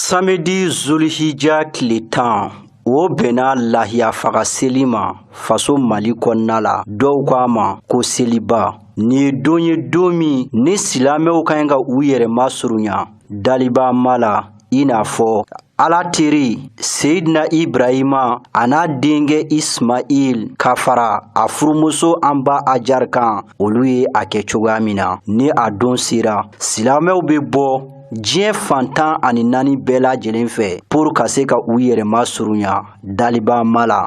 Samedi Zulhijja tile 10, o bɛnna lahiya faga seli ma faso Mali kɔnɔna la. Dɔw ko a ma ko seliba. Nin ye don ye, don min ni silamɛw ka ɲi ka u yɛrɛ masurunya daliba ma la, i n'a fɔ Ala teri Seyidina Ibrahima a n'a denkɛ Ismail ka fara a furumuso an ba Ajar kan, olu ye a kɛ cogoya min na. Ni a don sera, silamɛw bɛ bɔ diɲɛ fan 14 bɛɛ lajɛlen fɛ pour ka se ka u yɛrɛ masurunya daliba ma la.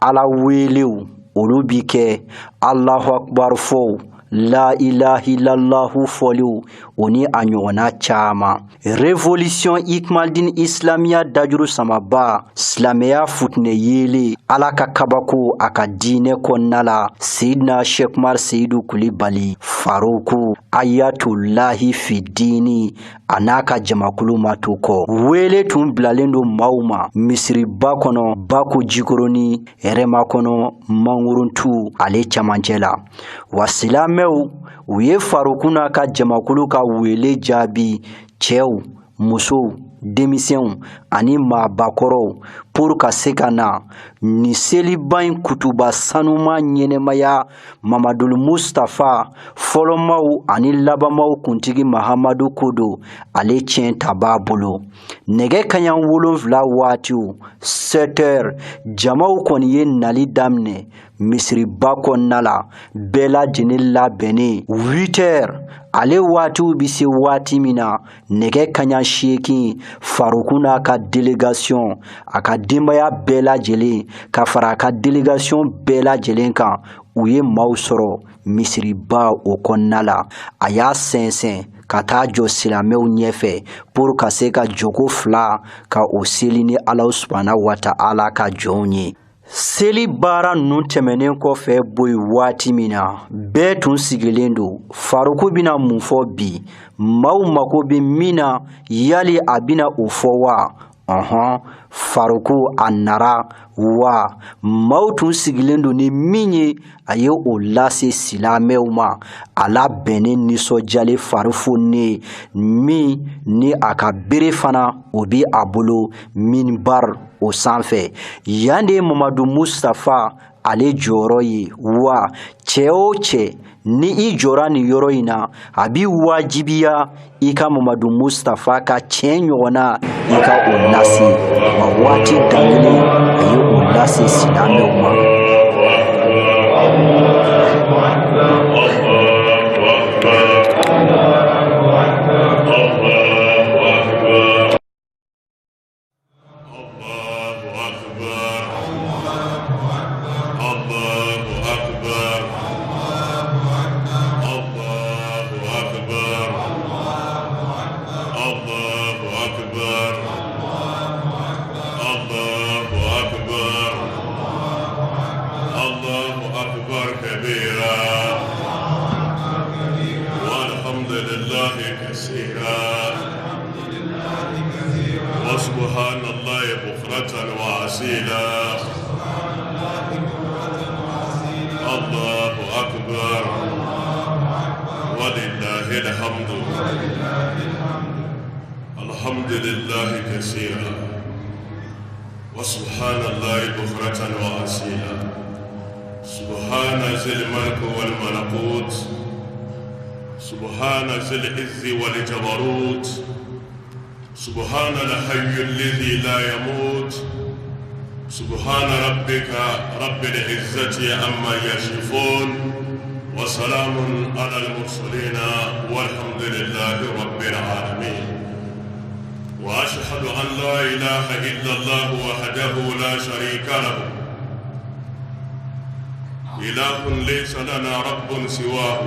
Ala welew olu bi kɛ Alahu akbar fɔw, la ilaha illallahu fɔliw, o ni a ɲɔgɔnna caman. Révolution Ikmaldin Islamiya dajuru samaba, silamɛya futinɛ yeelen, Ala ka kabako a ka diinɛ kɔnɔna la, Seyidina Cheikh Umar Seyidu Kulibali Faruku Ayatulahi Fidini a n'a ka jamakulu ma to kɔ. Wele tun bilalen don maaw ma misiriba kɔnɔ, Bako Jikɔrɔni hɛrɛma kɔnɔ, mangorontu ale camancɛ la. Wa silamɛw u ye Faruku n'a ka jamakulu ka wele jaabi, cɛw, musow, denmisɛnw ani maabakɔrɔw, pour ka se ka na nin seliba in kutuba sanuma ɲɛnɛmaya Mamadul Mustafa fɔlɔmaw ani labanmaw kuntigi Mahamadu Kodo ale tiɲɛ ta b'a bolo. Nɛgɛ kaɲa 7 waatiw 7 heures, jamaw kɔni ye nali daminɛ misiriba kɔnɔna la, bɛɛ lajɛlen labɛnnen. 8 heures ale waatiw bɛ se waati min na, nɛgɛ kaɲa 8, Faruku n'a ka délégation, a ka denbaya bɛɛ lajɛlen ka fara a ka délégation bɛɛ lajɛlen kan, u ye maaw sɔrɔ misiriba o kɔnɔna la. A y'a sɛnsɛn ka taa jɔ silamɛw ɲɛfɛ pour ka se ka jɔko 2 ka o seli ni Alahu subahana wa ta'ala ka jɔnw ye. Seli baara ninnu tɛmɛnen kɔfɛ boyi waati min na, bɛɛ tun sigilen don. Faruku bɛna mun fɔ bi? Maaw mako bɛ min na, yali a bɛna o fɔ wa? Ɔhɔn, Faruku a nara wa maaw tun sigilen don ni min ye, a ye o lase silamɛw ma. A labɛnnen nisɔndiyalen fari foninen, min ni a ka bere fana o bi a bolo minbar o sanfɛ. Yan de ye Mamadu Mustafa ale jɔyɔrɔ ye. Wa cɛ o cɛ ni i jɔra nin yɔrɔ in na, a bi wajibiya i ka Mamadu Mustafa ka tiɲɛ ɲɔgɔnna i ka o lase. Wa waati daminɛ a ye o lase silamɛw ma. سبحان الحي الذي لا يموت سبحان ربك رب العزة عما يصفون وسلام على المرسلين والحمد لله رب العالمين. وأشهد أن لا إله إلا الله وحده لا شريك له، إله ليس لنا رب سواه.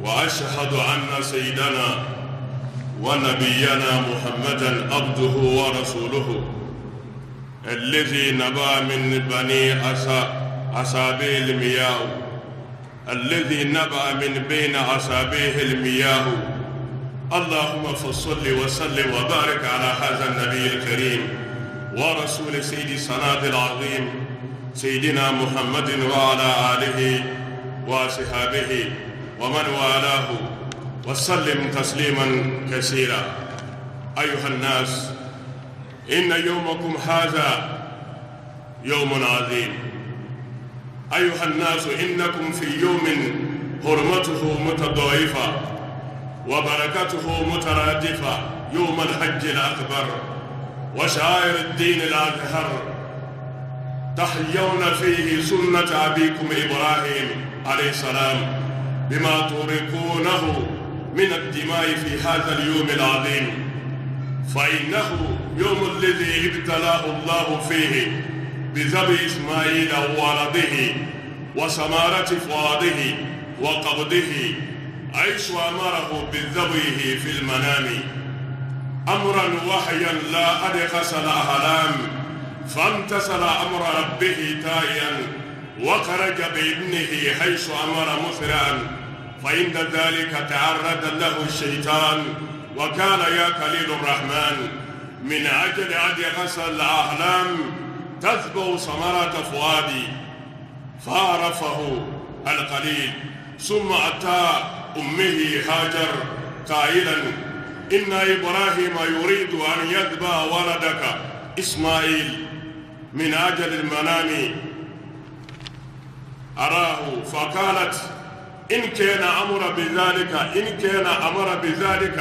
وأشهد أن سيدنا ونبينا محمدا عبده ورسوله الذي نبأ من بني أصابع المياه، الذي نبأ من بين أصابعه المياه. اللهم فصل وسلم وبارك على هذا النبي الكريم ورسول سيد الصناد العظيم سيدنا محمد وعلى آله وصحابه ومن والاه وسلم تسليما كثيرا. أيها الناس، إن يومكم هذا يوم عظيم. أيها الناس، إنكم في يوم حرمته متضاعفة وبركته مترادفة، يوم الحج الأكبر وشعائر الدين الأزهر، تحيون فيه سنة أبيكم إبراهيم عليه السلام بما تورقونه من الدماء في هذا اليوم العظيم، فإنه يوم الذي ابتلاه الله فيه بذبح إسماعيل وولده وسمارة فؤاده وقبضه، حيث أمره بذبحه في المنام أمرا وحيا لا أدخس الأحلام، فامتثل أمر ربه تائيا وخرج بابنه حيث أمر مسرعا، فإن ذلك تعرض له الشيطان وكان يا خليل الرحمن من أجل أدخس الأحلام تتبع ثمرة فؤادي، فعرفه القليل. ثم أتى أمه هاجر قائلا: إن إبراهيم يريد أن يذبح ولدك إسماعيل من أجل المنام أراه. فقالت: إن كان أمر بذلك إن كان أمر بذلك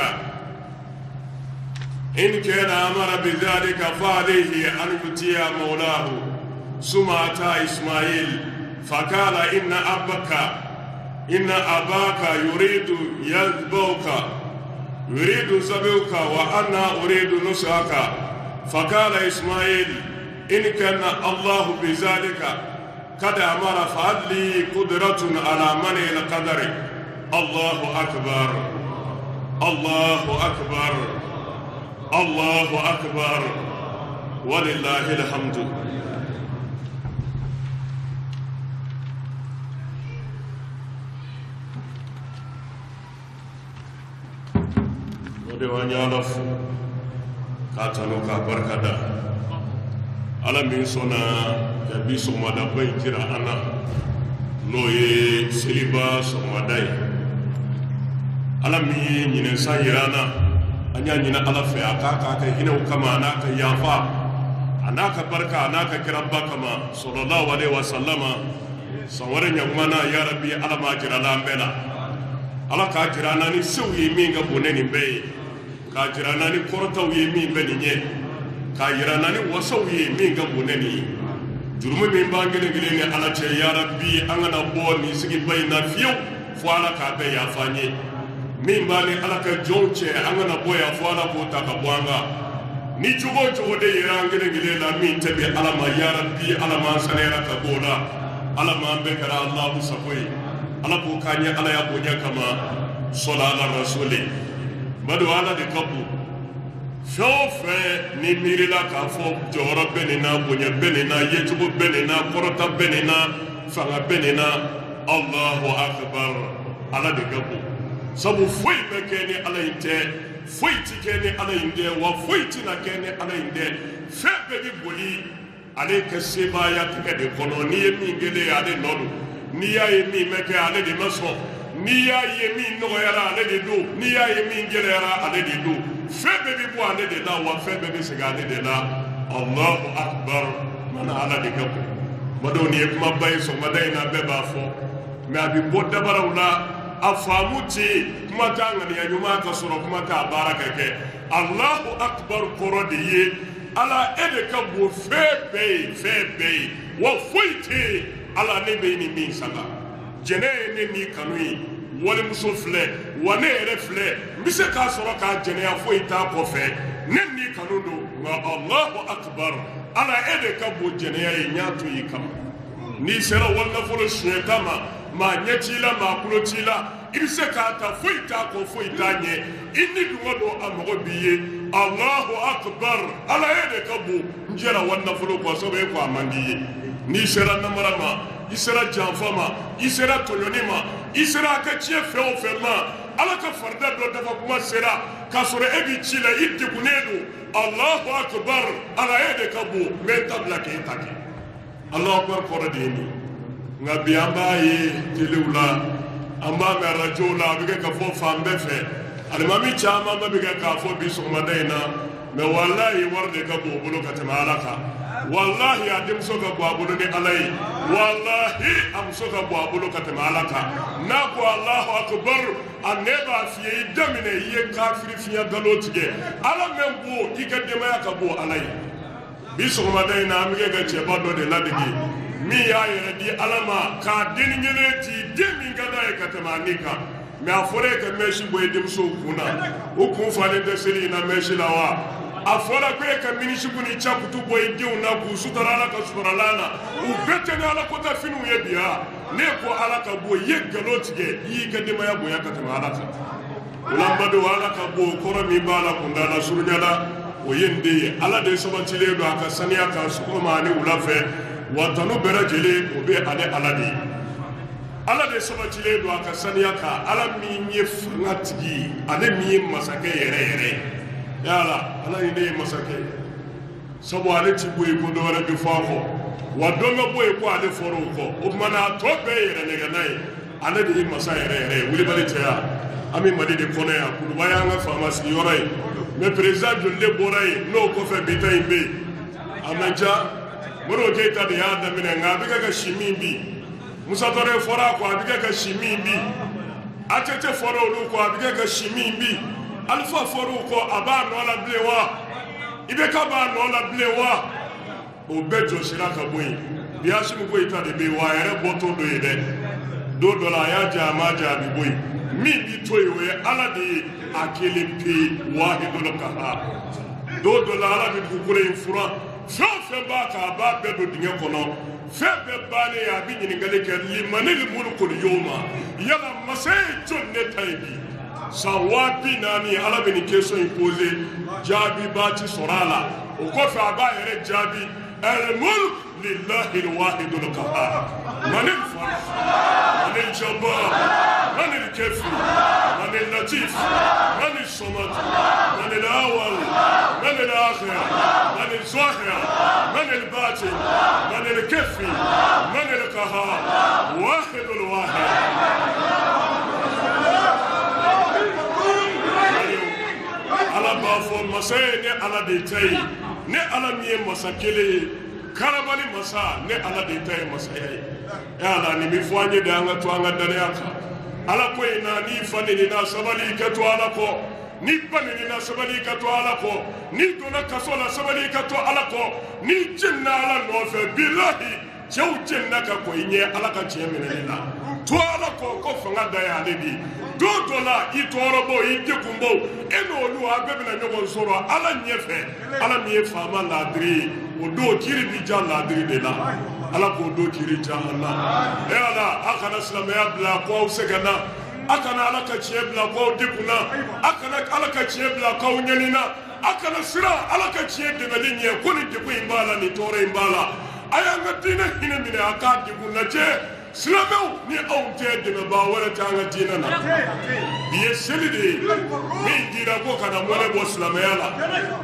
إن كان أمر بذلك فعليه أن يؤتي مولاه. ثم أتى إسماعيل فقال: إن أباك يريد يذبحك، يريد ذبحك، وأنا أريد نصحك. فقال إسماعيل: إن كان الله بذلك قد أمر فلي قدرة على منع القدر. الله أكبر، الله أكبر، الله أكبر، ولله الحمد. O de y'an fo k'a tanu k'a barika da Ala min sɔnna ka bi sɔgɔmadaba in jira an na, n'o ye seliba sɔgɔmada ye. Ala min ye ɲinɛnsan jira an na, an y'a ɲini Ala fɛ a k'a kɛ hinɛw kama, a n'a ka yafa, a n'a ka barika, a n'a ka kiraba kama, sallallahu alaihi wa sallama. San wɛrɛ ɲakuma na, ya Rabbi, Ala m'a jira an bɛɛ la. Ala k'a jira an na ni sew ye min ka bon ne nin bɛɛ ye, k'a jira an na ni kɔrɔtaw ye min bɛ nin ɲɛ, k'a jira an na ni wasaw ye min ka bon ne nin ye. Jurumu min b'an kelen kelen ni Ala cɛ, ya Rabbi, an kana bɔ nin sigiba in na fiyewu fo Ala k'a bɛɛ yafa an ye. Min b'an ni Ala ka jɔnw cɛ, an kana bɔ yan fo Ala k'o ta ka bɔ an kan. Ni cogo o cogo de yera an kelen kelen la min tɛ bɛn Ala ma, ya Rabbi, Ala m'an saniyara ka bɔ o la. Ala m'an bɛɛ kɛra Alahu sago ye. Ala k'o k'an ye Ala ya bonya kama, sɔla ala rasuli. Bado Ala de ka bon. Fɛn o fɛn ni miirila k'a fɔ jɔyɔrɔ bɛ nin na, bonya bɛ nin na, yecogo bɛ nin na, kɔrɔta bɛ nin na, fanga bɛ nin na, Allahu akbar, Ala de ka bon. Sabu foyi bɛ kɛ ni Ala in tɛ, foyi ti kɛ ni Ala in tɛ, wa foyi tɛna kɛ ni Ala in tɛ. Fɛn bɛɛ bɛ boli ale ka sebaaya tigɛ de kɔnɔ. N'i ye min kɛlen ye, ale nɔ don. N'i y'a ye min bɛ kɛ, ale de ma sɔn. N'i y'a ye min nɔgɔyara, ale de don. N'i y'a ye min gɛlɛyara, ale de don. Fɛn bɛɛ bɛ bɔ ale de la, wa fɛn bɛɛ bɛ segin ale de la. Allahu akbar, mana Ala de ka bon. Badenw, nin ye kumaba ye sɔgɔmada in na, bɛɛ b'a fɔ, mɛ a bɛ bɔ dabaraw la, a faamu tɛ yen. Kuma t'a ŋaniya ɲuman ka sɔrɔ, kuma t'a baara ka kɛ. Allahu akbar kɔrɔ de ye Ala e de ka bon fɛn bɛɛ ye, fɛn bɛɛ ye, wa foyi tɛ yen Ala ne bɛ ni min sanga. Jɛnɛ ye ne ni kanu ye, walimuso filɛ, wa ne yɛrɛ filɛ, n bɛ se k'a sɔrɔ k'a jɛnɛya, foyi t'a kɔfɛ, ne ni kanu don. Nka Allahu akbar, Ala e de ka bon jɛnɛya ye, n y'a to i kama. N'i sera walinafolo suɲɛta ma, maa ɲɛ t'i la, maa kulo t'i la, i bɛ se k'a ta, foyi t'a kɔ, foyi t'a ɲɛ, i ni dun ka don a mago b'i ye. Allahu akbar, Ala e de ka bon, n jɛra walinafolo kɔ, sabu e ko a man di i ye. N'i sera namara ma, i sera janfa ma, i sera tɔɲɔni ma, i sera a ka tiɲɛ fɛn o fɛn ma, Ala ka farida dɔ dafa kuma sera k'a sɔrɔ e b'i ci la, i degunnen don. Allahu akbar, Ala e de ka bon, n bɛ n ta bila k'e ta kɛ. Allahu akbar kɔrɔ de ye nin ye. Nka bi an b'a ye telew la, an b'a mɛn arajow la, a bɛ kɛ ka fɔ fan bɛɛ fɛ. Alimami caman bɛ kɛ k'a fɔ bi sɔgɔmada in na, mais walahi wari de ka bon o bolo ka tɛmɛ Ala kan. Walahi a denmuso ka bon a bolo ni Ala ye. Walahi a muso ka bon a bolo ka tɛmɛ Ala kan. N'a ko Alahu akubaru, a ne b'a f'i ye, i daminɛ i ye kafiri fiɲɛ nkalon tigɛ. Ala min bon i ka denbaya ka bon Ala ye. Bi sɔgɔmada in na, an bɛ kɛ ka cɛba dɔ de ladege min y'a yɛrɛ di Ala ma k'a denni kelen ci, den min ka d'a ye ka tɛmɛ a ni kan. Mais a fɔra e ka mèche bɔ i denmusow kun na, u kun falen tɛ seli in na mèche la wa? A fɔra ko e ka minisiku ni cakutu bɔ i denw na k'u sutura Ala ka suturalan na, u bɛɛ tɛ ni Ala kota finiw ye bi wa? Ne ko Ala ka bon, i ye nkalon tigɛ, i y'i ka denbaya bonya ka tɛmɛ Ala kan. O la n badenw, Ala ka bon kɔrɔ min b'a la kuntaala surunya la, o ye nin de ye. Ala de sabatilen don a ka saniya kan sɔgɔma ani wula fɛ, wa tanu bɛɛ lajɛlen o bɛ ale Ala de ye. Ala de sabatilen don a ka saniya kan, Ala min ye fanga tigi ye, ale min ye masakɛ yɛrɛ yɛrɛ ye. Yala Ala ye ne ye masakɛ ye, sabu ale ti bɔ yen ko dɔ wɛrɛ bɛ fɔ a kɔ, wa dɔ bɛ bɔ yen ko ale fɔra o kɔ. O tuma na a tɔ bɛɛ ye yɛrɛ nɛgɛnna ye, ale de ye masa yɛrɛ yɛrɛ ye. Wulibali cɛya, an bɛ Mali de kɔnɔ yan, Kuluba y'an ka faama sigiyɔrɔ ye, mais président joli de bɔra yen n'o kɔfɛ bi ta in bɛ yen? A man ca. Modibo Keyita de y'a daminɛ, nka a bɛ kɛ ka si min bi, Musa Traoré fɔra a kɔ, a bɛ kɛ ka si min bi, ATT fɔra olu kɔ, a bɛ kɛ ka si min bi, Alifa fɔra u kɔ, a b'a nɔ la bilen wa? IBK b'a nɔ la bilen wa? O bɛɛ jɔsira ka bɔ yen. Bi Asimi Goyita de bɛ yen, wa a yɛrɛ bɔtɔ dɔ ye dɛ. Don dɔ la a y'a ja, a m'a ja, a bɛ bɔ yen. Min bɛ to yen, o ye Ala de ye, a kelen pe, wahidul kahar. Don dɔ la Ala bɛ dugukolo in furan, fɛn o fɛn b'a kan, a b'a bɛɛ don dingɛ kɔnɔ. Fɛn bɛɛ bannen, a bɛ ɲininkali kɛ, limanil mulkul yawma, yala masa ye jɔn ne ta ye bi? San 40,000 Ala bɛ nin question in posé, jaabiba ti sɔrɔ a la. O kɔfɛ a b'a yɛrɛ jaabi, al mulk lillahi alwahidul qahhar, manil fard, manil jabbar, manil kafi, manil latif, manil samad, manil awwal, manil akhir, manil zahir, manil batin, manil kafi, manil qahhar, wahidul wahid. Ala b'a fɔ masa ye ne Ala de ta ye, ne Ala min ye masa kelen ye, karabali masa, ne Ala de ta ye masaya ye. E Ala, nin bɛ fɔ an ye de, an ka to an ka danaya kan. Ala ko in na, n'i fa nenina sabali i ka to Ala kɔ, n'i ba nenina sabali i ka to Ala kɔ, n'i donna kaso la sabali i ka to Ala kɔ, n'i jenina Ala nɔfɛ, bilahi cɛw jenina ka kɔ i ɲɛ Ala ka tiɲɛ minɛli la. To Ala kɔ, ko fanga da y'ale de ye. Don dɔ la i tɔɔrɔbaw, i degunbaw, e n'olu a bɛɛ bɛna ɲɔgɔn sɔrɔ Ala ɲɛfɛ. Ala min ye faama laadiri ye, o don kiiri bi ja laadiri de la. Ala k'o don kiiri ja an na. E Ala, a kana silamɛya bila ko aw sɛgɛnna, a kana Ala ka tiɲɛ bila ko aw degunna, a kana Ala ka tiɲɛ bila k'aw ɲanina, a kana siran Ala ka tiɲɛ dɛmɛli ɲɛ ko nin degun in b'a la, nin tɔɔrɔ in b'a la. A y'an ka diinɛ hinɛ minɛ, a k'a degun lajɛ. Silamɛw ni anw tɛ, dɛmɛbaa wɛrɛ tɛ an ka diinɛ na. Bi ye seli de ye min dira ko kana mɔnɛ bɔ silamɛya la,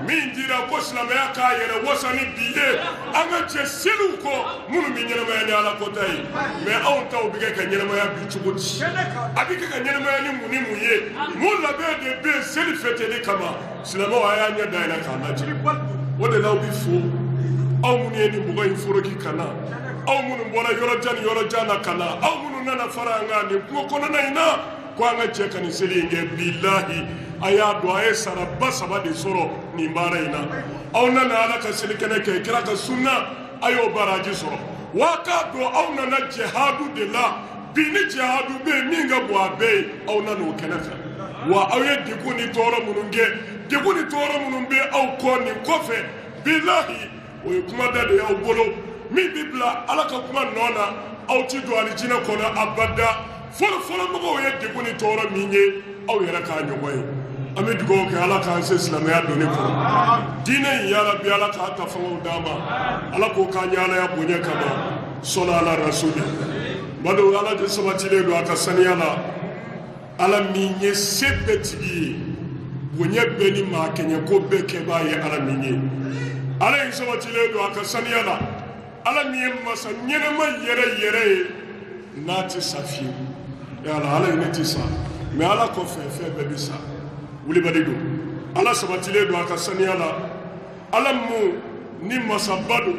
min dira ko silamɛya k'a yɛrɛ wasa ni bi ye. An ka jɛ seliw kɔ minnu bɛ ɲɛnamaya ni Ala kota ye, mais anw taw bɛ kɛ ka ɲɛnamaya bi cogo di? A bɛ kɛ ka ɲɛnamaya ni mun ni mun ye? Mun labɛn de bɛ yen seli fɛteli kama? Silamɛw, a y'a ɲɛ dayɛlɛ k'a lajɛ. O de la aw bɛ fo, aw minnu ye nin mɔgɔ in foroki ka na, aw minnu bɔra yɔrɔ jan ni yɔrɔ jan na ka na, aw minnu nana fara an kan nin kungo kɔnɔna in na ko an ka jɛ ka nin seli in kɛ. Bilahi, a y'a dɔn a ye saraba saba de sɔrɔ nin baara in na. Aw nana Ala ka selikɛnɛ kɛ, kira ka sunna, a y'o baraji sɔrɔ. Wa k'a dɔn aw nana jihadu de la. Bi ni jihadu bɛ yen min ka bon a bɛɛ ye, aw nana o kɛnɛ kan. Wa aw ye degun ni tɔɔrɔ minnu kɛ, degun ni tɔɔrɔ minnu bɛ aw kɔ nin kɔfɛ, bilahi o ye kumada de y'aw bolo min bɛ bila Ala ka kuma nɔ na. Aw ti don alijinɛ kɔnɔ abada. Fɔlɔ fɔlɔ mɔgɔw ye degun ni tɔɔrɔ min ye, aw yɛrɛ k'a ɲɔgɔn ye. An bɛ dugawu kɛ Ala k'an se silamɛya donni kɔrɔ. Diinɛ in, yarabi Ala k'a ta fangaw d'an ma, Ala k'o k'an ye Alaya bonya kama. Sɔlɔ ala rasuli. Badenw, Ala de sabatilen don a ka saniya la. Ala min ye se bɛɛ tigi ye, bonya bɛɛ ni maa kɛɲɛko bɛɛ kɛbaa ye Ala min ye. Ala in sabatilen don a ka saniya la. Ala min ye masa ɲɛnɛma yɛrɛ yɛrɛ ye, n'a tɛ sa fiyewu. Yala Ala ye ne tɛ sa, mais Ala kɔfɛ fɛn bɛɛ bɛ sa. Wulibali don. Ala sabatilen don a ka saniya la. Ala mun ni masaba don.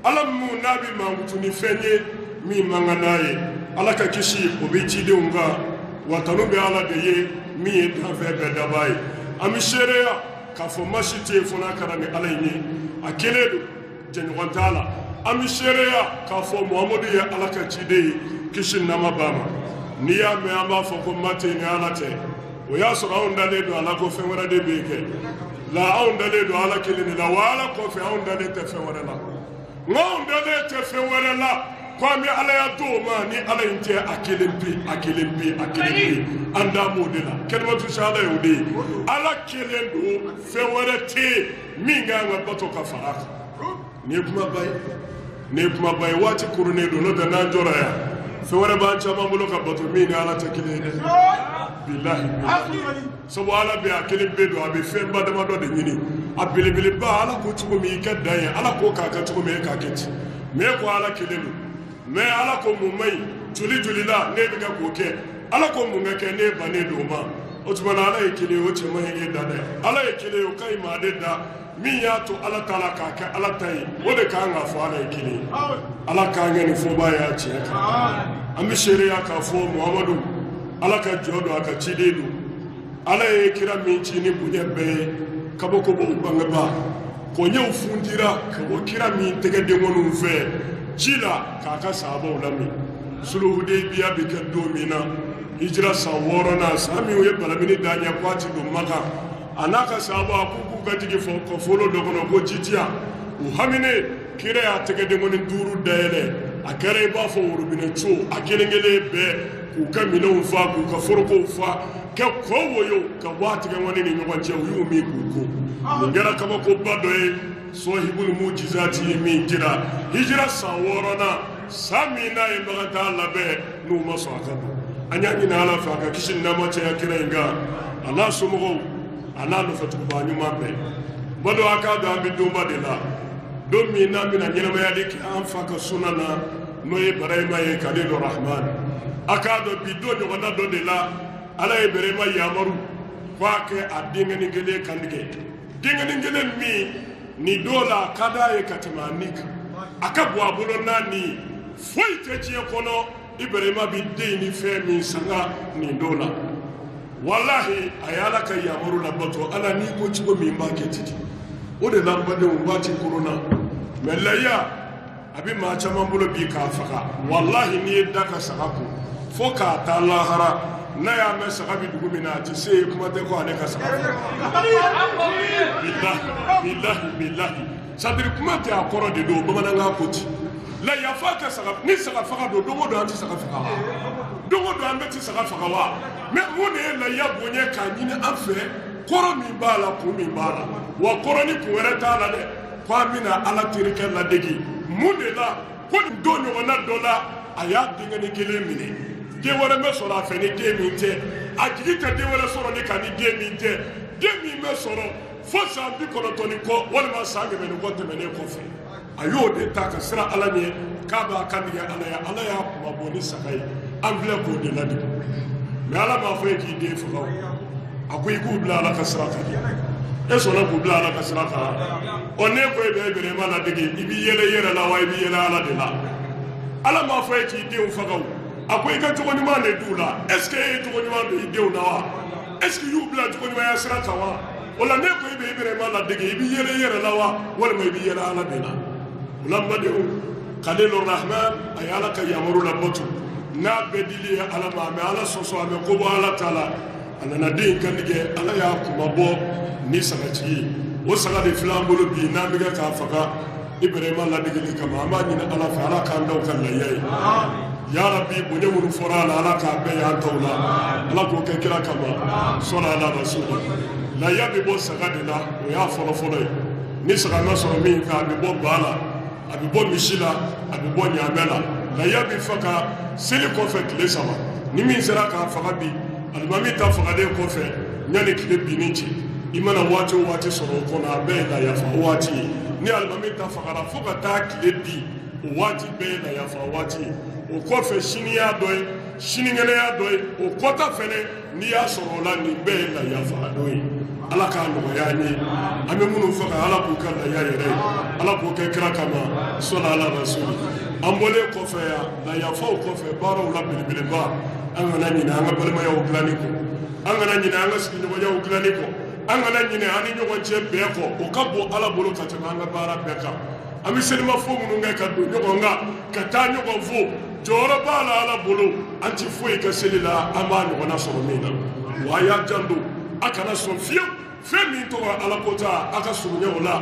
Ala mun n'a bɛ mankutu ni fɛn ye min man kan n'a ye. Ala ka kisi o bɛ cidenw kan. Wa tanu bɛ Ala de ye min ye danfɛn bɛɛ dabaa ye. An bɛ seereya k'a fɔ masi tɛ yen fo n'a kɛra ni Ala in ye. A kelen don, jɛɲɔgɔn t'a la. An bɛ seereya k'a fɔ Muhamadu ye Ala ka ciden ye, kisi ni nɛɛma b'a ma. N'i y'a mɛn an b'a fɔ ko ma tɛ yen ni Ala tɛ, o y'a sɔrɔ anw dalen don a la ko fɛn wɛrɛ de bɛ yen kɛ. La anw dalen don Ala kelen de la, wa Ala kɔfɛ anw dalen tɛ fɛn wɛrɛ la. Nka anw dalen tɛ fɛn wɛrɛ la ko an bɛ Alaya d'o ma ni Ala in tɛ, a kelen pe, a kelen pe, a kelen pe. An da b'o de la. Kalimatu shahada ye o de ye. Ala kelen don, fɛn wɛrɛ tɛ yen min ka kan ka bato ka fara a kan. Nin ye kumaba ye. Nin ye kumaba ye. Waati koronnen don, n'o tɛ n'an jɔra yan, fɛn wɛrɛ b'an caman bolo ka bato min ni Ala tɛ kelen ye dɛ. Bilahi bilahi. Sabu Ala bɛ a kelen pe don, a bɛ fɛnba damadɔ de ɲini. A belebeleba, Ala ko cogo min i ka dan ye, Ala ko k'a kɛ cogo min e k'a kɛ ten. Mais e ko Ala kelen don. Mais Ala ko mun man ɲi, joli joli la ne bɛ kɛ k'o kɛ. Ala ko mun ka kɛ, ne bannen don o ma. O tuma na Ala ye kelen ye, o cɛ man ɲi e da dɛ. Ala ye kelen ye, o ka ɲi maa de da. Min y'a to Ala ta la k'a kɛ Ala ta ye, o de kan k'a fɔ Ala ye kelen ye. Ala k'an kɛ nin fɔbaa y'a tiɲɛ kan. An bɛ seereya k'a fɔ Muhamadu Ala ka jɔ don, a ka ciden don. Ala ye kira min ci ni bonya bɛɛ ye, kabakobaw bangebaa, kɔɲɛw fundira ka bɔ kira min tɛgɛ denkɔninw fɛ ji la k'a ka sahabaw lamin. Suluhudeyibiya bɛ kɛ don min na, hijira san 6nan, san min u ye balamini da ɲɛ k'a ti don Maka, a n'a ka sahabaw a k'u k'u ka jigin fɔ kɔfolo dɔ kɔnɔ ko ji ti yan. U haminen, kira y'a tɛgɛ denkɔnin 5 dayɛlɛ, a kɛra i b'a fɔ worobinɛ co, a kelen kelen bɛɛ k'u ka minɛnw fa, k'u ka forokow fa, ka kɔ woyo ka bɔ a tɛgɛnkɔni ni ɲɔgɔn cɛ, u y'u min k'u ko. Nin kɛra kabakoba dɔ ye, sɔhibul mujizati ye min jira hijira san 6nan, san min n'a ye Makan taa labɛn n'u ma sɔn a ka don. An y'a ɲini Ala fɛ a ka kisi ni nɛɛma caya kira in kan, a n'a somɔgɔw, a n'a nɔfɛtugubaa ɲuman bɛɛ. Badɔ a k'a dɔn an bɛ donba de la, don min n'an bɛna ɲɛnamayali kɛ an fa ka suna na, n'o ye Ibrahima ye, Kalilu Rahman. A k'a dɔn bi don ɲɔgɔnna dɔ de la, Ala ye Ibrahima yamaru k'a kɛ a denkɛnin kelen kantigɛ. Denkɛnin kelen min nin don la a ka d'a ye ka tɛmɛ a ni kan, a ka bon a bolo n'a ni ye, foyi tɛ diɲɛ kɔnɔ Ibrahima bɛ den ni fɛn min sanga nin don la. Walahi a ye Ala ka yamaru labato. Ala n'i ko cogo min b'a kɛ ten. O de la n badenw, waati koronna mɛ layiya a bɛ maa caman bolo bi k'a faga. Walahi n'i ye da ka saga kun fo k'a taa lahara, n'a y'a mɛn saga bɛ dugu min na a tɛ se yen, kuma tɛ ko ale ka saga faga. Bilahi bilahi bilahi, sadiri kuma tɛ, a kɔrɔ de don, bamanankan ko ten. Layiya f'a ka saga, ni saga faga don, don o don an tɛ saga faga wa? Don o don an bɛɛ tɛ saga faga wa? Mɛ mun de ye layiya bonya k'a ɲini an fɛ? Kɔrɔ min b'a la, kun min b'a la, wa kɔrɔ ni kun wɛrɛ t'a la dɛ, ko an bɛna Ala terikɛ ladegi. Mun de la ko nin don ɲɔgɔnna dɔ la a y'a denkɛnin kelen minɛ, den wɛrɛ bɛ sɔrɔ a fɛ ni den min tɛ, a jigi tɛ den wɛrɛ sɔrɔ ni kan ni den min tɛ, den min bɛ sɔrɔ fo san 90 ni kɔ walima san 100 ni kɔ tɛmɛnen kɔfɛ. A y'o de ta ka siran Ala ɲɛ k'a b'a kan tigɛ Ala ye. Ala y'a kuma bɔ ni saga ye, an filɛ k'o de ladege. Mɛ Ala m'a fɔ e k'i den faga o, a ko i k'u bila Ala ka sira kan. E sɔnna k'u bila Ala ka sira kan? Ɔ n'e ko e bɛ Ibrahima ladege, i b'i yɛlɛ i yɛrɛ la wa i b'i yɛlɛ Ala de la? Ala m'a fɔ e k'i denw faga o, a ko i ka jogo ɲuman de d'u la. Est ce que e ye jogo ɲuman don i denw na wa? Est ce que i y'u bila jogo ɲumanya sira kan wa? O la n'e ko i bɛ Ibrahima ladege, i b'i yɛlɛ i yɛrɛ la wa walima i b'i yɛlɛ Ala de la? O la n badenw, Kalilu Rahman a ye Ala ka yamaru labato n'a bɛɛ dili ye Ala ma, a mɛ Ala sɔsɔ, a mɛ ko bɔ Ala ta la. A nana den in kantigɛ, Ala y'a kuma bɔ ni sagatigi ye. O saga de filɛ an bolo bi n'an bɛ kɛ k'a faga Ibrahima ladegeli kama. An b'a ɲini Ala fɛ, Ala k'an da o ka layiya ye. Ya Rabbi, bonya minnu fɔra a la, Ala k'a bɛɛ y'an taw la, Ala k'o kɛ kira kama, sɔnni Ala rasuli. Layiya bɛ bɔ saga de la, o y'a fɔlɔfɔlɔ ye. Ni saga ma sɔrɔ min kan, a bɛ bɔ ba la, a bɛ bɔ misi la, a bɛ bɔ ɲaamɛ la. Layiya bɛ faga seli kɔfɛ tile 3. Ni min sera k'a faga bi, alimami ta fagalen kɔfɛ yanni tile binni cɛ, i mana waati o waati sɔrɔ o kɔnɔ, a bɛɛ ye layafa waati ye. Ni alimami ta fagara fo ka taa tile bin, o waati bɛɛ ye layafa waati ye. O kɔfɛ sini y'a dɔ ye, Sinikɛnɛya dɔ ye o kɔta fɛnɛ n'i y'a sɔrɔ o la nin bɛɛ ye lahiya faga don ye. Ala k'a nɔgɔya an ye. An bɛ minnu faga, Ala k'u ka lahiya yɛrɛ ye, Ala k'o kɛ kira kama, sɔli ala rasuli. An bɔlen kɔfɛ yan, lahiyafaw kɔfɛ, baaraw la belebeleba, an kana ɲinɛ an ka balimayaw dilanni kɔ, an kana ɲinɛ an ka sigiɲɔgɔnyaw dilanni kɔ, an kana ɲinɛ an ni ɲɔgɔn cɛ bɛn kɔ. O ka bon Ala bolo ka tɛmɛ an ka baara bɛɛ kan. An bɛ selimafo minnu kɛ ka don ɲɔgɔn kan, ka taa ɲɔgɔn fo, jɔyɔrɔ b'a la Ala bolo. An ti foyi kɛ seli la an b'a ɲɔgɔnna sɔrɔ min na. Wa a y'a janto, a kana sɔn fiyewu fɛn min tɔgɔ Ala kota, a ka surunya o la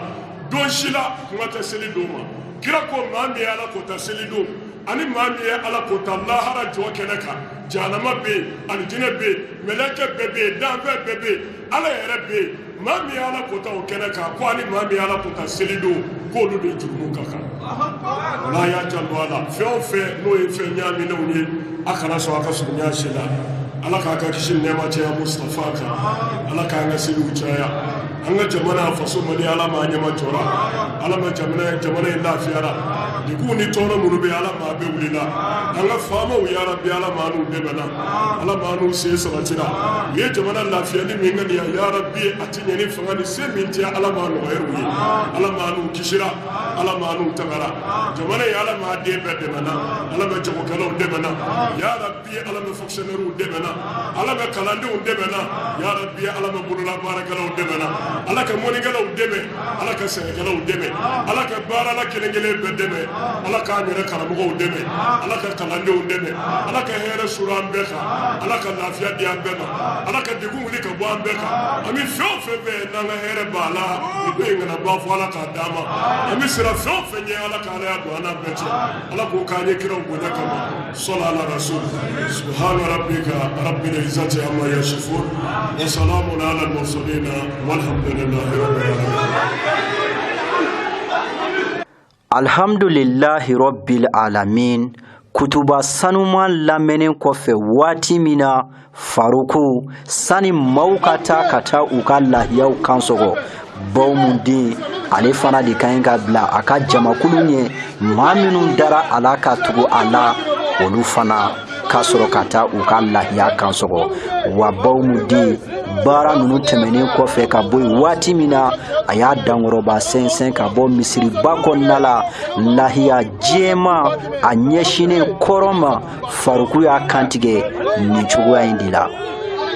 don si la. Kuma tɛ seli don ma. Kira ko maa min ye Ala kota seli don ani maa min ye Ala kota lahara jɔ kɛnɛ kan, jahanama bɛ yen, alijinɛ bɛ yen, mɛlɛkɛ bɛɛ bɛ yen, danfɛn bɛɛ bɛ yen, Ala yɛrɛ bɛ yen. Maa min ye Ala kota o kɛnɛ kan, ko ani maa min ye Ala kota seli don, k'olu de jurumu ka kan. O la a y'a janto a la, fɛn o fɛn n'o ye fɛn ɲaaminenw ye, a kana sɔn a ka surunya si la. Ala k'a ka kisi nɛɛma caya Mustafa kan. Ala k'an ka seliw caya. An ka jamana faso Mali, Ala m'a ɲɛma jɔra, Ala ma jamana in lafiyara. Degunw ni tɔɔrɔ minnu bɛ, Ala m'a bɛɛ wulila. An ka faamaw, yarabi, Ala m'a n'u dɛmɛna, Ala m'a n'u sen sabatira. U ye jamana lafiyali min ŋaniya, yarabi, a ti ɲɛ ni fanga ni se min tɛ, Ala m'a nɔgɔya u ye, Ala m'a n'u kisira, Ala m'a n'u tagara. Jamana in, Ala m'a den bɛɛ dɛmɛna, Ala bɛ jagokɛlaw dɛmɛna, yarabi, Ala bɛ fonctionnaires dɛmɛna, Ala bɛ kalandenw dɛmɛna, yarabi, Ala bɛ bolola baarakɛlaw dɛmɛna, Ala ka mɔnikɛlaw dɛmɛ, Ala ka sɛnɛkɛlaw dɛmɛ, Ala ka baarala kelen kelen bɛɛ dɛmɛ, Ala k'an yɛrɛ karamɔgɔw dɛmɛ, Ala ka kalandenw dɛmɛ, Ala ka hɛrɛ sɔrɔ an bɛɛ kan, Ala ka lafiya di an bɛɛ ma, Ala ka degun wuli ka bɔ an bɛɛ kan. An bɛ fɛn o fɛn fɛ n'an ka hɛrɛ b'a la, nin ko in kana ban fo Ala k'a d'an ma. An bɛ siran fɛn o fɛn ɲɛ, Ala ka Ala y'a don an n'a bɛɛ cɛ. Ala k'o k'an ye kiraw bonya kama, sɔli ala rasul. Subhana rabbika rabbil izzati amma yasifun wa salamun ala al-mursalin walhamdulillahi rabbil alamin. Alhamdulillahi rabbil alamin. Kutuba sanuman lamɛnnen kɔfɛ, waati min na Faruku sani maaw ka taa ka taa u ka lahiyaw kan sɔgɔ, Bawumuden ale fana de ka ɲi ka bila a ka jamakulu ɲɛ, maa minnu dara a la ka tugu a la, olu fana ka sɔrɔ ka taa u ka lahiya kan sɔgɔ. Wa Bawumuden baara ninnu tɛmɛnen kɔfɛ ka bɔ yen, waati min na a y'a dankɔrɔba sɛnsɛn ka bɔ misiriba kɔnɔna la, lahiya jɛman a ɲɛsinnen kɔrɔn ma, Faruku y'a kantigɛ nin cogoya in de la.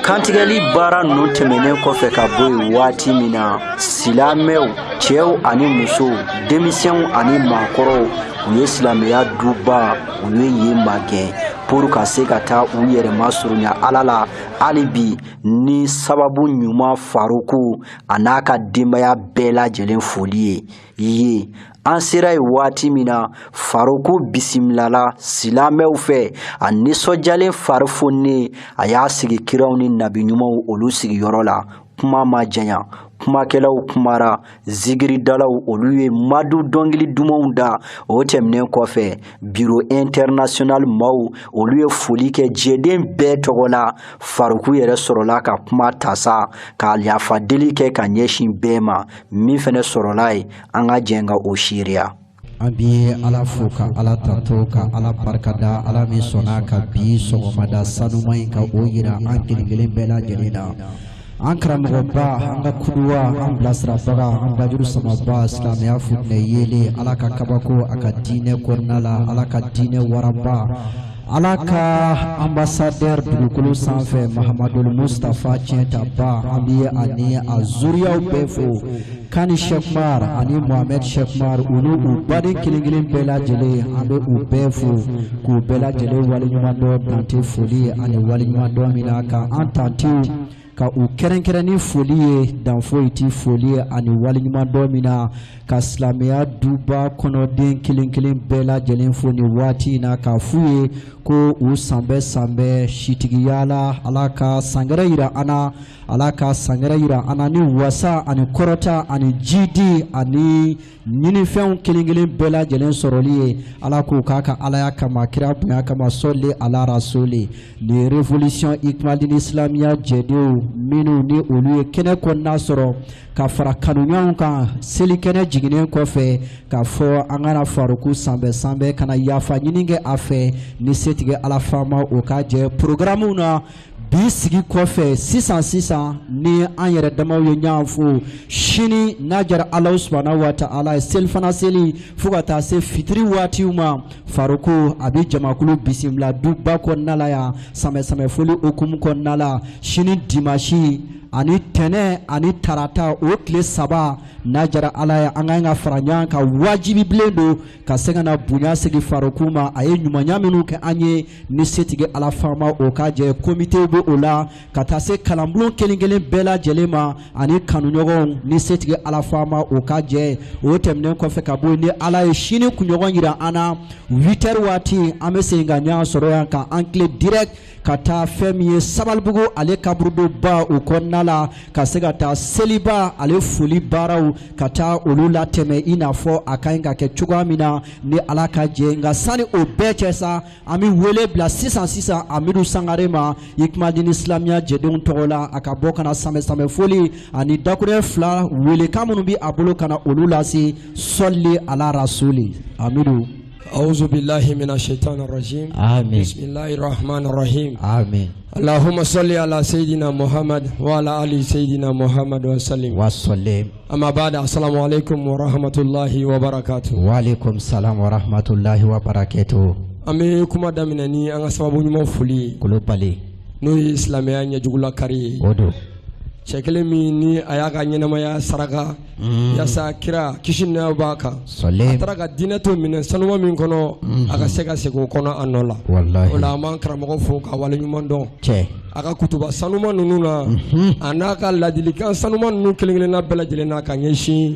Kantigɛli baara ninnu tɛmɛnen kɔfɛ ka bɔ yen, waati min na silamɛw, cɛw ani musow, denmisɛnw ani maakɔrɔw, u ye silamɛya duba, u ye yen magɛn pour ka se ka taa u yɛrɛ masurunya Ala la hali bi ni sababu ɲuman Faruku a n'a ka denbaya bɛɛ lajɛlen foli ye. An sera yen waati min na, Faruku bisimilala silamɛw fɛ, a nisɔndiyalen, fari fonnen, a y'a sigi kiraw ni nabi ɲumanw olu sigiyɔrɔ la. Kuma ma janya, kumakɛlaw kumara, zikiridalaw olu ye madu dɔnkili dumanw da. O tɛmɛnen kɔfɛ, Bureau international maaw olu ye foli kɛ jɛden bɛɛ tɔgɔ la. Faruku yɛrɛ sɔrɔla ka kuma ta sa ka yafa deli kɛ ka ɲɛsin bɛɛ ma. Min fɛnɛ sɔrɔla ye, an ka jɛn ka o seereya. An bi Ala fo, ka Ala tanto, ka Ala barikada, Ala min sɔnna ka bi sɔgɔmada sanuma in ka o yira an kelen kelen bɛɛ lajɛlen na. An karamɔgɔba, an ka kuduwa, an bilasirabaga, an bajuru samaba, silamɛya futinɛ yeelen, Ala ka kabako a ka diinɛ kɔnɔna la, Ala ka diinɛ waraba, Ala ka ambassadeur dugukolo sanfɛ, Mahamadul Mustafa Tiɲɛtaba, an bi ani a zuriyaw bɛɛ fo, Kani Shɛkumar ani Mohamed Shɛkumar, u n'u u baden kelen kelen bɛɛ lajɛlen, an bɛ u bɛɛ fo k'u bɛɛ lajɛlen waleɲumandɔn dante foli ani waleɲumandɔn min na, ka an tantiw ka u kɛrɛnkɛrɛn ni foli ye, dan foyi ti foli ani waleɲumandɔn min na, ka silamɛya duba kɔnɔden kelen kelen bɛɛ lajɛlen fo nin waati in na, k'a f'u ye ko u sanbɛ sanbɛ sitigiya la. Ala ka sankɛrɛ yira an na, Ala ka sankɛrɛ yira an na ni wasa ani kɔrɔta ani jidi ani ɲinifɛnw kelen kelen bɛɛ lajɛlen sɔrɔli ye. Ala k'o k'a ka alaya kama, kira bonya kama, sɔli ala rasuli. Ni révolution Ikmalin Islamiya jɛdenw minnu ni olu ye kɛnɛ kɔnɔna sɔrɔ ka fara kanuɲɔgɔnw kan selikɛnɛ jiginnen kɔfɛ, k'a fɔ an kana Faruku sanbɛ sanbɛ, ka na yafa ɲini kɛ a fɛ ni se. setigi Ala faama o ka jɛ programme na bi sigi kɔfɛ sisan sisan ni an yɛrɛ damaw ye ɲɔgɔn fo sini n'a jara Alahu subahana wa taala ye selifana seli fo ka taa se fitiri waatiw ma Faruku a bɛ jamakulu bisimila duba kɔnɔna la yan samɛ samɛ foli hukumu kɔnɔna la sini dimasi ani tɛnɛ ani tarata o tile saba n'a jara Ala ye an ka kan ka fara ɲɔgɔn kan wajibi bilen don ka se ka na bonya segin Faruku ma a ye ɲumanya minnu kɛ an ye ni setigi Ala faama o ka jɛ komitew bɛ o la ka taa se kalanbulon kelen kelen bɛɛ lajɛlen ma ani kanuɲɔgɔnw ni setigi Ala faama o ka jɛ o tɛmɛnen kɔfɛ ka bɔ ni Ala ye sini kunɲɔgɔn jira an na 8 heures waati an bɛ segin ka ɲɔgɔn sɔrɔ yan ka an tilen direct ka taa fɛn min ye Sabalibugu ale kaburudoba o kɔnɔna la ka se ka taa seliba ale foli baaraw ka taa olu latɛmɛ i n'a fɔ a ka ɲi ka kɛ cogoya min na ni Ala ka jɛ nka sani o bɛɛ cɛ sa an bɛ wele bila sisan sisan Amidu Sangare ma Hikmadini silamɛya jɛdenw tɔgɔ la a ka bɔ ka na samɛ samɛ foli ani dakuruɲɛ fila welekan minnu bɛ a bolo ka na olu lase sɔli ala rasuli Amidu. أعوذ بالله من الشيطان الرجيم آمين بسم الله الرحمن الرحيم آمين اللهم صل على سيدنا محمد وعلى آل سيدنا محمد وسلم وسلم أما بعد السلام عليكم ورحمة الله وبركاته وعليكم السلام ورحمة الله وبركاته an bɛ kuma daminɛ ni an ka sababu ɲuman foli ye Kulubali n'o ye silamɛya ɲɛjugula kari ye o don cɛ kelen min ni a y'a ka ɲɛnamaya saraka yaasa kira kisi ni nɛɛma b'a kan a taara ka diinɛ to minɛ sanuma min kɔnɔ a ka se ka segin o kɔnɔ a nɔ la walahi o la an b'an karamɔgɔ fo ka waleɲuman dɔn cɛ a ka kutuba sanuma ninnu na a n'a ka ladilikan sanuma ninnu kelen kelenna bɛɛ lajɛlen na ka ɲɛsin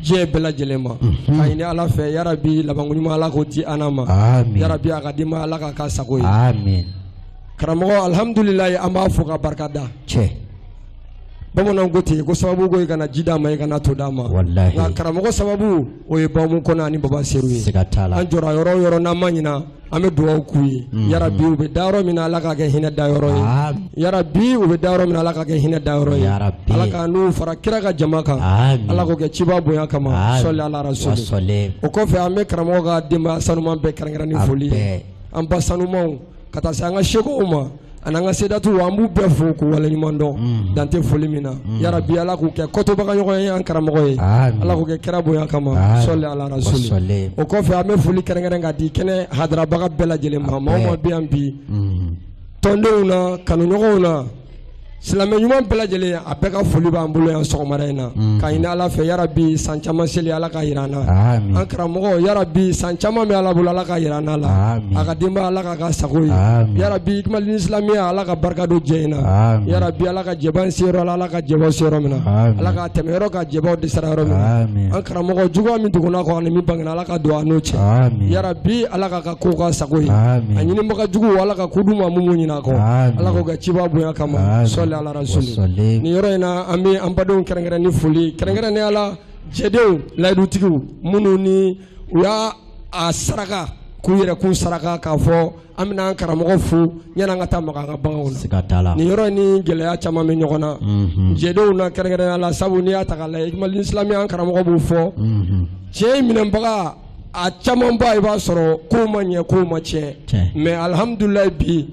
diɲɛ bɛɛ lajɛlen ma ka ɲini Ala fɛ yarabi labanko ɲuman Ala k'o di an ma amin yarabi a ka denbaya Ala k'a k'a sago ye amin karamɔgɔ alihamudulilayi an b'a fo ka barika da cɛ bamananw ko ten ko sababu ko i kana ji d'a ma i kana to d'a ma walahi nka karamɔgɔ sababu o ye Bamu Kɔnɛ ani Baba Seru ye siga t'a la an jɔra yɔrɔ o yɔrɔ n'an ma ɲina an bɛ dugawu k'u ye yarabi u bɛ da yɔrɔ min na Ala k'a kɛ hinɛ da yɔrɔ ye yarabi u bɛ da yɔrɔ min na Ala k'a kɛ hinɛ da yɔrɔ ye Yarabi. Ala ka n'u fara kira ka jama kan Amin. Ala k'o kɛ ciba bonya kama Amin. sɔli ala rasuli wasɔlen o kɔfɛ an bɛ karamɔgɔ ka denbaya sanuman bɛɛ kɛrɛnkɛrɛn ni A foli ye bɛɛ. an ba sanumanw ka taa se an ka sekow ma ani an ka sedatuw an b'u bɛɛ fo k'u waleɲuman dɔn dan tɛ foli min na yarabi Ala k'u kɛ kɔtobaga ɲɔgɔn ye an karamɔgɔ ye Amin. Ala k'u kɛ kira bonya kama Amin. sɔli ala rasuli Wasɔlen. o kɔfɛ an bɛ foli kɛrɛnkɛrɛn ka di kɛnɛ hadarabaga bɛɛ lajɛlen ma maa o maa bɛ yan bi tɔndenw na kanuɲɔgɔnw na silamɛ ɲuman bɛɛ lajɛlen a bɛɛ ka foli b'an bolo yan sɔgɔmada in na ka ɲini Ala fɛ yarabi san caman seli Ala ka jira an na Amin. an karamɔgɔ yarabi san caman bɛ Ala bolo Ala ka jira an na la Amin. a ka denbaya Ala k'a ka sago ye Amin. yarabi Hikmadini silamɛya Ala ka barika don jɛ in na Amin. yarabi Ala ka jɛba in se yɔrɔ la Ala ka jɛbaw se yɔrɔ min na Amin. Ala ka tɛmɛ yɔrɔ ka jɛbaw dɛsɛra yɔrɔ min na Amin. an karamɔgɔ juguya min dogonna kɔ ani min bangena Ala ka don an n'o cɛ Amin. yarabi Ala k'a ka kow k'a sago ye Amin. a ɲinibaga jugu Ala ka ko d'u ma mun b'u ɲini a kɔ Amin. Ala k'o kɛ ciba bonya kama Amin. sɔli ala rasuli Wasɔlen. nin yɔrɔ in na an bɛ an badenw kɛrɛnkɛrɛn ni foli kɛrɛnkɛrɛnnenya la jɛdenw layidutigiw minnu ni u y'a a saraka k'u yɛrɛ kun saraka k'a fɔ an bɛna an karamɔgɔ fo yanni an ka taa maga an ka baganw na siga t'a la nin yɔrɔ in ni gɛlɛya caman bɛ ɲɔgɔn na jɛdenw na kɛrɛnkɛrɛnnenya la sabu n'i y'a ta k'a lajɛ Hikmadini silamɛya an karamɔgɔ b'o fɔ cɛ in minɛbaga a camanba i b'a sɔrɔ kow ma ɲɛ kow ma tiɲɛ Tiɲɛ. mais alihamudulilayi bi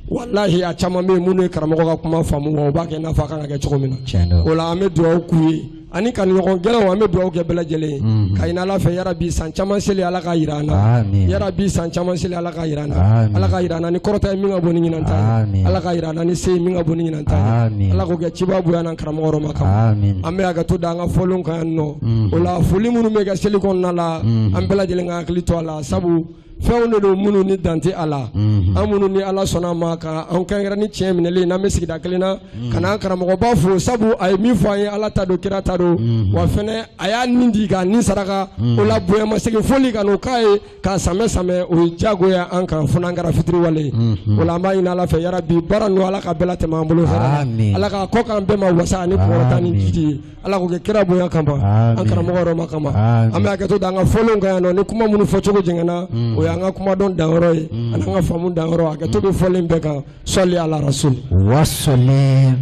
walahi a caman bɛ yen minnu ye karamɔgɔ ka kuma faamu wa u b'a kɛ i n'a fɔ a kan ka kɛ cogo min na Tiɲɛ don. o la an bɛ dugawu k'u ye ani kanuɲɔgɔn gɛlɛnw an bɛ dugawu kɛ bɛɛ lajɛlen ye ka ɲini Ala fɛ yarabi san caman seli Ala k'a jira an na Amin. yarabi san caman seli Ala k'a jira an na Amin. Ala k'a jira an na ni kɔrɔta ye min ka bon ni ɲinan ta ye Amin. Ala k'a jira an na ni se ye min ka bon ni ɲinan ta ye Amin. Ala k'o kɛ ciba bonya na karamɔgɔ yɔrɔ ma kama Amin. an bɛ hakɛto da an ka fɔlenw kan yan nɔ o la foli minnu bɛ kɛ seli kɔnɔna la an bɛɛ lajɛlen ka hakili to a la sabu fɛnw de don minnu ni dan tɛ a la an minnu ni Ala sɔnna a ma ka an kɛrɛnkɛrɛn ni tiɲɛ minɛlen n'an bɛ sigida kelen na ka n'an karamɔgɔba fo sabu a ye min fɔ an ye Ala ta don kira ta don wa fɛnɛ a y'a nin di k'a nin saraka o la bonyamasegin foli ka n'o k'a ye k'a samɛ samɛ o ye diyagoya an kan fo n'an kɛra fitiriwale ye o la an b'a ɲini Ala fɛ yarabi baara ninnu Ala ka bɛɛ latɛmɛ an bolo hɛrɛ la Amin. Ala k'a kɔ k'an bɛɛ ma wasa ani kunkɔrɔta ni Amin. jidi ye Ala k'o kɛ kira bonya kama an Amin. karamɔgɔ yɔrɔ ma kama Amin. an bɛ hakɛto da an ka fɔlenw kan yan nɔ ni kuma minnu fɔcogo jɛngɛnna o y'an ka kumadɔn danyɔrɔ ye ani an ka faamu danyɔrɔ hakɛto bɛ fɔlen bɛɛ kan sɔli ala rasuli wasɔlen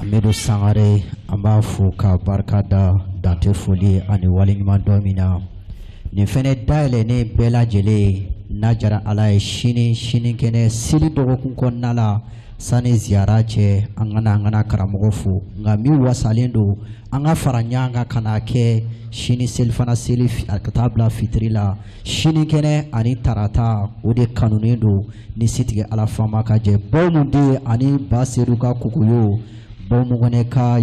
Amidu Sangare an b'a fo ka barika da dante foli ani waleɲuman dɔn min na nin fɛnɛ dayɛlɛnnen bɛɛ lajɛlen ye. N'a jara Ala ye sini sinikɛnɛ seli dɔgɔkun kɔnɔna la sani ziyara cɛ an ka na an ka na karamɔgɔ fo nka min wasalen don an ka fara ɲɔgɔn kan ka n'a kɛ sini selifana seli ka taa bila fitiri la sinikɛnɛ ani tarata o de kanunen don ni sitigi Ala faama ka jɛ Bawumu ani Ba Sedu ka kokoyo Bawumu ka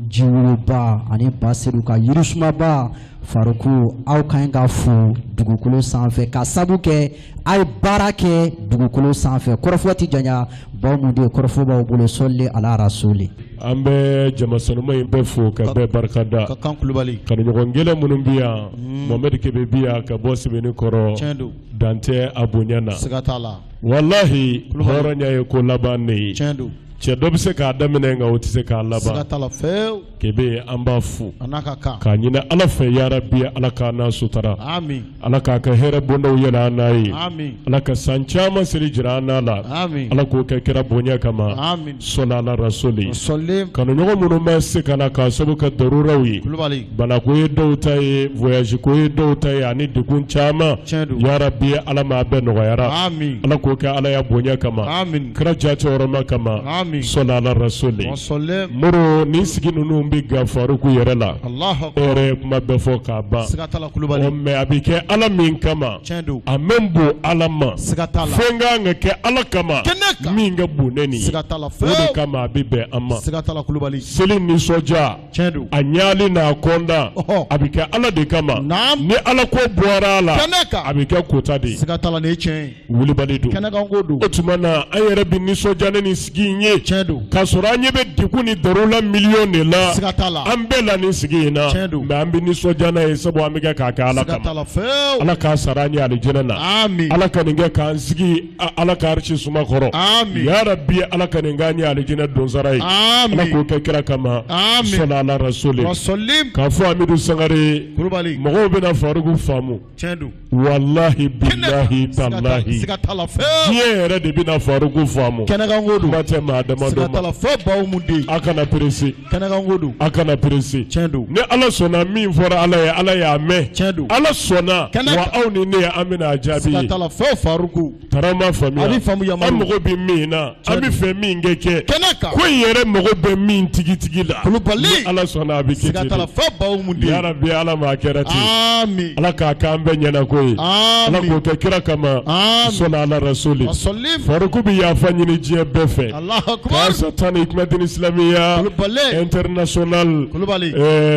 jiwoyoba ani Ba Sedu ka yirisumaba Faruku aw ka ɲi ka fo dugukolo sanfɛ ka sabu kɛ a ye baara kɛ dugukolo sanfɛ kɔrɔfɔ tɛ janya Bawumu kɔrɔfɔ b'aw bolo sɔli ala rasuli. An bɛ jama sanuma in bɛɛ fo ka bɛɛ barika da ka kan Kulubali kanuɲɔgɔn gɛlɛn minnu bɛ yan Mohamɛdi Kebe bɛ yan ka bɔ Sebenikɔrɔ tiɲɛ don dan tɛ a bonya na siga t'a la walahi hɔrɔnya ye ko laban de ye tiɲɛ don cɛ dɔ bɛ se k'a daminɛ nka o tɛ se k'a laban siga t'a la fewu Kebe an b'a fo a n'a ka kan k'a ɲini Ala fɛ yarabi Ala k'a n'a sutara ami Ala k'a ka hɛrɛ bondaw yɛlɛ an n'a ye ami Ala ka san caman seli jira an n'a la ami Ala k'o kɛ kira bonya kama ami sɔli ala rasuli sɔli kanuɲɔgɔn minnu ma se ka na k'a sababu kɛ daruraw ye Kulubali banako ye dɔw ta ye voyage ko ye dɔw ta ye ani degun caman tiɲɛ don yarabi Ala m'a bɛɛ nɔgɔyara ami Ala k'o kɛ Ala ya bonya kama ami kira jati hɔrɔma kama ami sɔli ala rasuli sɔli Moro nin sigi ninnu bɛ ga Faruku yɛrɛ la Alahu e yɛrɛ ye kuma bɛɛ fɔ k'a ban siga t'a la Kulubali ɔ mais a bɛ kɛ Ala min kama tiɲɛ don a mɛn bon Ala ma siga t'a la fɛn kan ka kɛ Ala kama kɛnɛ kan min ka bon ne nin ye siga t'a la o de fewu kama a bɛ bɛn an ma siga t'a la Kulubali seli nisɔndiya tiɲɛ don a ɲali n'a kɔnda Ɔhɔ. a bɛ kɛ Ala de kama Naam. ni Ala ko bɔra a la kɛnɛ kan a bɛ kɛ kota de ye siga t'a la nin ye tiɲɛ ye wulibali don kɛnɛ kan ko don o tuma na an yɛrɛ bɛ nisɔndiya ni nin sigi in ye tiɲɛ don k'a sɔrɔ an ɲɛ bɛ degun ni darula miliyɔn de la siga t'a la an bɛɛ la nin sigi in na Tiɲɛ don. mais an bɛ nisɔndiya n'a ye sabu an bɛ kɛ k'a kɛ Ala siga t'a kama la fewu Ala k'a sara an ye alijinɛ na ami Ala ka nin kɛ k'an sigi Ala ka arisi suma kɔrɔ ami yarabi Ala ka nin k'an ye alijinɛ donsara ye Ala ami k'o kɛ kira kama ami sɔli ala rasuli sɔli k'a fɔ Amidu Sangare Kulubali mɔgɔw bɛna Faruku faamu tiɲɛ don walahi bilahi talahi siga t'a la fewu diɲɛ yɛrɛ de bɛna Faruku faamu kɛnɛ kan ko don kuma tɛ maa damadɔ siga t'a ma la fo Bawumu den a kana perese kɛnɛ kan ko don a kana perese tiɲɛ don ni Ala sɔnna min fɔra Ala ye Ala y'a mɛn tiɲɛ don Ala sɔnna Kɛnɛ wa kan. aw ni ne an bɛna a jaabi siga ye t'a la fo Faruku Tara ma faamuya A bɛ faamu an Yamaru. mago bɛ min na an bɛ fɛ min kɛ kɛ kɛnɛ kan ko in yɛrɛ mago bɛ min tigitigi la Kulubali. ni Ala sɔnna a bɛ kɛ siga ten t'a la de fo Bawumu den yarabi Ala ma a kɛra ten ami Ala k'a k'an bɛɛ ɲɛna ko ye Ala ami k'o kɛ kira kama ami sɔli ala rasuli sɔli Faruku bɛ yafa ɲini diɲɛ bɛɛ fɛ Alahu akubar K'a tan Hikmatin Islamiya Kulubali international Kulubali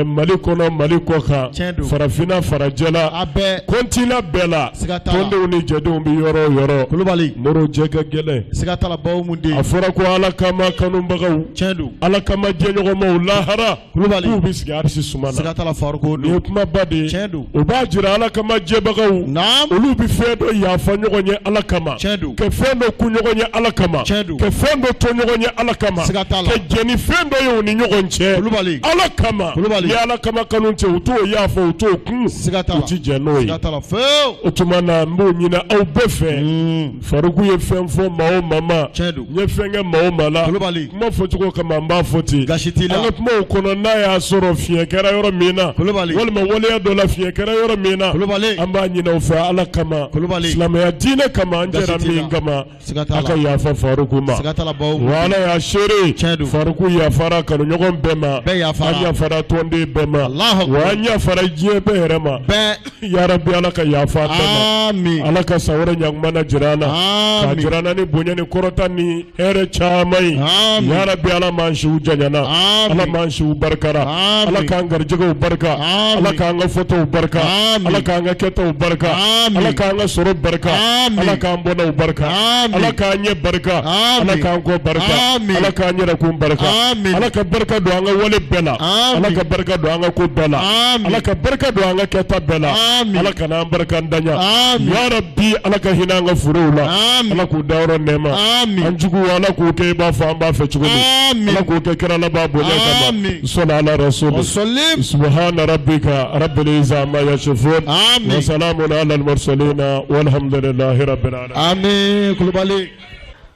Mali kɔnɔ Mali kɔ kan Tiɲɛ don. farafinna farajɛla a bɛɛ continent bɛɛ la Siga t'a la. tɔndenw ni jɛdenw bɛ yɔrɔ o yɔrɔ Kulubali Moro jɛ ka gɛlɛn siga t'a la Bawumu den a fɔra ko Ala kama kanubagaw tiɲɛ don Ala kama jɛɲɔgɔnmaw lahara Kulubali k'u bɛ sigi arisi suma na siga t'a la Faruku nin ye don kumaba de ye tiɲɛ don o b'a jira Ala kama jɛbagaw naam olu bɛ fɛn dɔ yafa ɲɔgɔn ye Ala kama tiɲɛ don ka fɛn dɔ kun ɲɔgɔn ye Ala kama Tiɲɛ don. ka fɛn dɔ to ɲɔgɔn ye Ala kama Siga t'a la. ka jɛn ni fɛn dɔ ye u ni ɲɔgɔn cɛ Kulubali Ala kama Kulubali. ni Ala kama kanu tɛ u t'o yafa u t'o kun siga t'a u la ti jɛn n'o ye siga t'a la fewu o tuma na n b'o ɲini aw bɛɛ fɛ Faruku ye fɛn fɔ maa o maa ma tiɲɛ don n ye fɛn kɛ maa o maa la Kulubali kuma fɔcogo kama n b'a fɔ ten gasi t'i an la ka kumaw kɔnɔ n'a y'a sɔrɔ fiɲɛ kɛra yɔrɔ min na Kulubali walima waleya dɔ la fiɲɛ kɛra yɔrɔ min na Kulubali an b'a ɲini aw fɛ Ala kama Kulubali silamɛya diinɛ kama an Gasi jɛra t'i la. min kama siga t'a a ka la yafa Faruku ma siga t'a la Bawumu wa Ala y'a seere Tiɲɛ don. Faruku yafara kanuɲɔgɔn bɛɛ ma Bɛɛ yafara. an yafara tɔnden bɛɛ ma Alahu wa akubar an yafara diɲɛ bɛɛ yɛrɛ ma bɛɛ yarabi Ala ka yafa bɛɛ ma ami Ala ka san wɛrɛ ɲakuma na jira an na k'a ami jira an na ni bonya ni kɔrɔta ni hɛrɛ caman ye Amin. yarabi Ala m'an siw janyana Amin. Ala m'an siw barikara Amin. Ala k'an garijɛgɛw barika Amin. Ala k'an ka fɔtaw barika Amin. Ala k'an ka kɛtaw barika Amin. Ala k'an ka sɔrɔ barika Amin. Ala k'an bɔnnaw barika Amin. Ala k'an ɲɛ barika Amin. Ala k'an kɔ barika Amin. Ala k'an yɛrɛkun barika Amin. Ala ka barika don an ka wale bɛɛ la Amin. Ala ka barika don an ka ko bɛɛ la Amin. Ala ka barika don an ka kɛta bɛɛ la Amin. Ala kana an barika ntanya Amin. yarabi Ala ka hinɛ an ka forow la Amin. Ala k'u dayɔrɔ nɛɛma Amin. an juguw Ala k'u kɛ i b'a fɔ an b'a fɛ cogo min Amin. Ala k'o kɛ kira laban bonya kama Amin. sɔli ala rasuli sɔli subhana rabbika rabbil izzati amma yasifun Amin. wa salamun ala al mursalin walhamdulillahi rabbil alamin ami Kulubali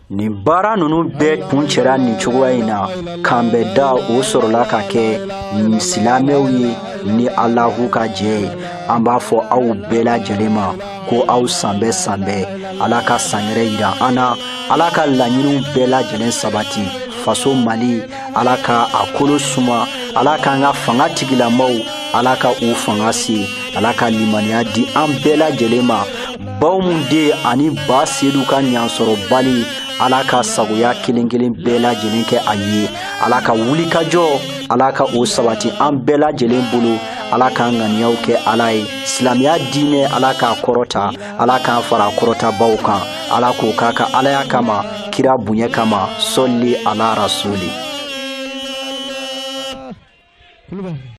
Nin baara ninnu bɛɛ kuncɛra nin cogoya in na. Kanbɛda o sɔrɔla ka kɛ nin silamɛw ye ni Alahu ka jɛ ye. An b'a fɔ aw bɛɛ lajɛlen ma ko aw sanbɛ sanbɛ, Ala ka san wɛrɛ yira an na, Ala ka laɲiniw bɛɛ lajɛlen sabati. Faso Mali, Ala ka a kolo suma, Ala k'an ka fanga tigilamaw, Ala ka u fanga se, Ala ka limaniya di an bɛɛ lajɛlen ma. Baw mun den ani ba Sedu ka ɲansɔrɔbali, Ala ka sagoya kelen kelen bɛɛ lajɛlen kɛ a ye. Ala ka wulikajɔ, Ala ka o sabati an bɛɛ lajɛlen bolo. Ala k'an ŋaniyaw kɛ Ala ye. Silamɛya diinɛ, Ala k'a kɔrɔta, Ala k'an fara kɔrɔtabaw kan. Ala k'o k'a ka Alaya kama, kira bonya kama. Sɔli ala rasuli.